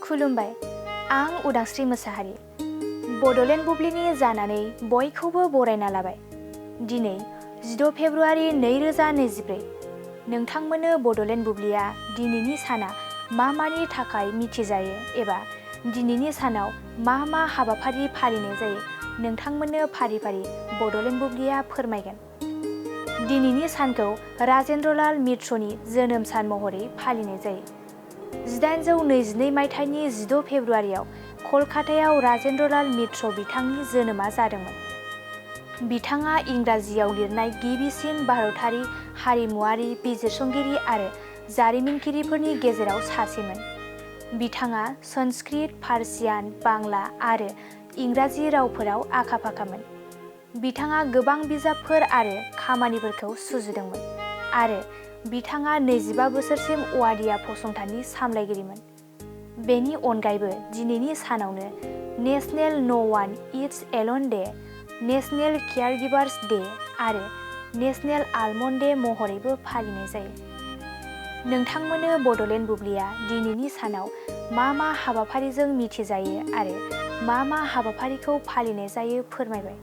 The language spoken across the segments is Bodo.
खुलुमबाय, आं उदांस्रि मोसाहारि। बड'लेण्ड बुब्लिनि जानानै बयखौबो बरायना लाबाय। दिनै 16 फेब्रुआरि 2024। नोंथांमोननो बड'लेण्ड बुब्लिया दिनैनि साना मा मानि थाखाय मिथिजायो एबा दिनैनि सानाव मा मा हाबाफारि फालिनाय जायो नोंथांमोननो फारि फारि बड'लेण्ड बुब्लिया फोरमायगोन। दिनैनि सानखौ राजेन्द्रलाल मित्रनि जोनोम सान महरै फालिनाय जायो। 1822 मायथाइनि 16 फेब्रुआरियाव कलकातायाव राजेन्द्रलाल मित्र बिथांनि जोनोमा जादोंमोन। बिथाङा इंराजियाव लिरनाय गिबिसिन भारतारि हारिमुआरि बिजिरसंगिरि आरो जारिमिनगिरिफोरनि गेजेराव सासेमोन। बिथाङा संस्कृत, फार्सियान, बांला आरो इंराजि रावफोराव आखा-फाखामोन। बिथाङा गोबां बिजाबफोर आरो खामानिफोरखौ सुजुदोंमोन आरो बिथाङा 25 बोसोरसिम अवादिया फसंथाननि सामलायगिरिमोन। बेनि अनगायैबो दिनैनि सानावनो national no one it's alone day, national caregivers day आरो नेशनेल आलमन्ड डे महरैबो फालिनाय जायो। नोंथांमोननो बड'लेण्ड बुब्लिया दिनैनि सानाव मा मा हाबाफारिजों मिथिजायो आरो मा मा हाबाफारिखौ फालिनाय जायो फोरमायबाय।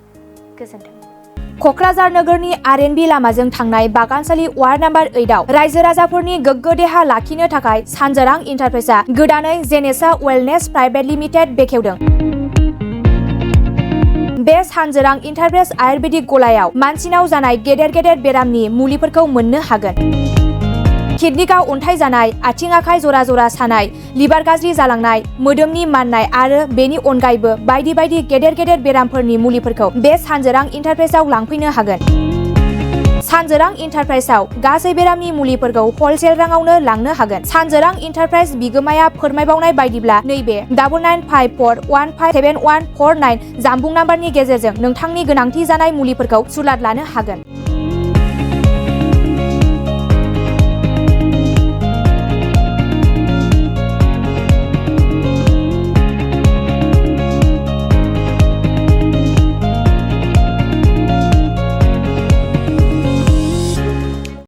गोजोन्थों। क'क्राझार नोगोरनि आर.एन.बी लामाजों थांनाय बागानसालि वार्ड नम्बर 8आव रायजो राजाफोरनि गोग्गो देहा लाखिनो थाखाय सानजोरां इन्टारप्राइजआ गोदानै जेनेसा वेलनेस प्राइभेट लिमिटेड बेखेवदों। बे सानजोरां इन्टारप्राइज आयुर्वेदिक गलायाव मानसिनाव जानाय गेदेर गेदेर बेरामनि मुलिफोरखौ मोननो हागोन। किडनिकआव अन्थाइ जानाय, आथिं आखाइ जरा जरा सानाय, लिभार गाज्रि जालांनाय, मोदोमनि माननाय आरो बेनि अनगायैबो बायदि बायदि गेदेर गेदेर बेरामफोरनि मुलिफोरखौ बे सानजोरां इन्टारप्राइजआव लांफैनो हागोन। सानजोरां इन्टारप्राइजआव गासै बेरामनि मुलिफोरखौ हलसेल राङावनो लांनो हागोन। सानजोरां इन्टारप्राइज बिगोमाया फोरमायबावनाय बायदिब्ला नैबे 9954157149 जानबुं नाम्बारनि गेजेरजों नोंथांनि गोनांथि जानाय मुलिफोरखौ सुलाद लानो हागोन।